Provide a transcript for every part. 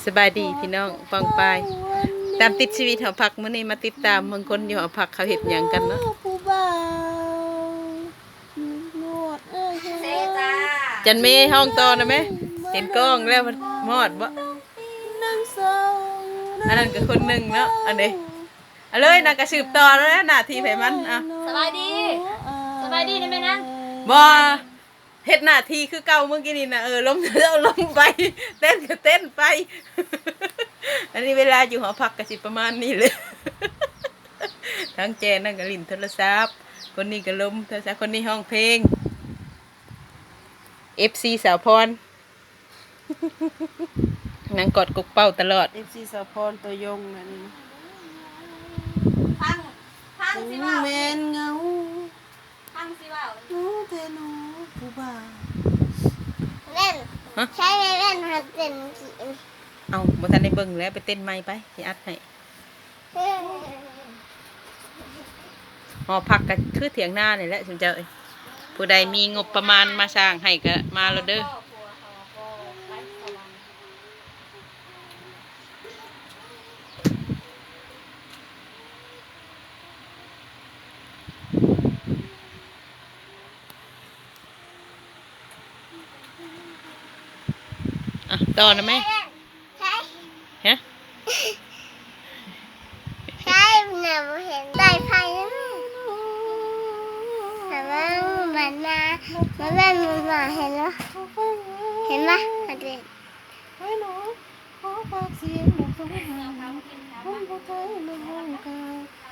ສະບາຍດີພີ່ນ້ອງປ້ອງປາຍ ຕາມຕິດຊີວິດຫໍພັກ ມື້ນີ້ມາຕິດຕາມເບິ່ງຄົນຢູ່ຫໍພັກເຂົາເຮັດຫຍັງກັນເນາະ. ຜູ້ບ່າວ ເຊຈ້າ ຈັນເມຮ້ອງຕໍ່ນະແມ່ ເຫັນກ້ອງແລ້ວມັນມອດບໍ່? ອັນນັ້ນກໍຄົນໜຶ່ງເນາະ ອັນນີ້ ເອົາເລີຍນາງກໍສືບຕໍ່ແລ້ວ ໜ້າທີ່ໃຜມັນ. ອ່ະ ສະບາຍດີ ສະບາຍດີນະແມ່ນາງ. ບໍ່ ເຮັດໜ້າທີ່ຄືເກົ່າມື້ກີ້ນີ້ນະ ເອີ ລົມເຈົ້າລົມໄປ ເຕັ້ນກໍເຕັ້ນໄປ. ອັນນີ້ເວລາຢູ່ຫໍພັກກໍຊິປະມານນີ້ແຫຼະ ທັງແຈນນັ້ນກໍຫຼິ້ນໂທລະສັບ ຄົນນີ້ກໍລົມໂທລະສັບ ຄົນນີ້ຮ້ອງເພງ. ເອັບຊີ ສາວພອນ ນາງກອດກົກເປົ້າຕະຫຼອດ. ເອັບຊີ ສາວພອນ ຕົວຢົງນັ້ນ ຟັງ ຟັງຊິເວົ້າ ແມ່ນເງົາ ຟັງຊິເວົ້າ ເອົາແຕ່ໜໍຜູ້ບ່າວ ແວ່ນ ຮະ ໃຊ້ແວ່ນ ໃຫ້ເຕັ້ນກີ້ນີ້. ເອົ້າ ບໍ່ທັນໄດ້ເບິ່ງແລ້ວ ໄປເຕັ້ນໃໝ່ໄປ ຊິອັດໃຫ້. ຫໍພັກກໍຄືຖຽງນານີ້ແຫຼະຊຸມເຈົ້າເອີຍ ຜູ້ໃດມີງົບປະມານມາສ້າງໃຫ້ກໍມາໂລດເດີ. ອ່ະ ຕໍ່ນະແມ່ ໃຊ່ ຮະ ໃຊ່ນະ ບໍ່ເຫັນ ໄດ້ໄຟນະແມ່ ແຕ່ວ່າບັດນາ ມາແວ່ນມາ ເຫັນບໍ່ ເຫັນບໍ່ ອັນເດ ໃຫ້ໜູ ຂໍປາກສຽງນຳສົງຫາ ຄົນຜູ້ໄທມາຮ້ອງກາ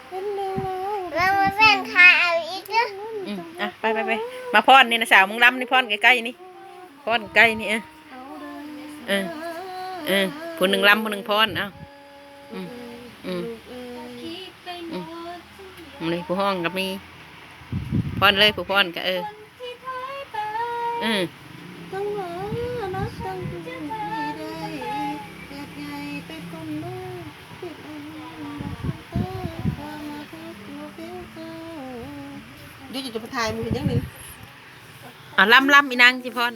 ເປັນແນວລາວ ລາວມາແວ່ນຂາເອົາອີກເດີ. ອືມ ອ່ະ ໄປ ໄປ ໄປ ມາຟ້ອນນີ້ນະສາວ ມຶງລຳນີ້ ຟ້ອນໃກ້ໆນີ້ ຟ້ອນໃກ້ນີ້ ເອີ ເອີ ເອີ ຜູ້ໜຶ່ງລຳ ຜູ້ໜຶ່ງຟ້ອນ ເອົ້າ ອືມ ອືມ ອືມ ນີ້ຜູ້ຮ້ອງກໍມີ ຟ້ອນເລີຍ ຜູ້ຟ້ອນກໍ ເອີ ເອີ ດຽວຈະໄປຖ່າຍໝູ່ເຮັດຫຍັງນີ້ ອ່າ ລຳ ລຳ ອີນາງຊິຟ້ອນ.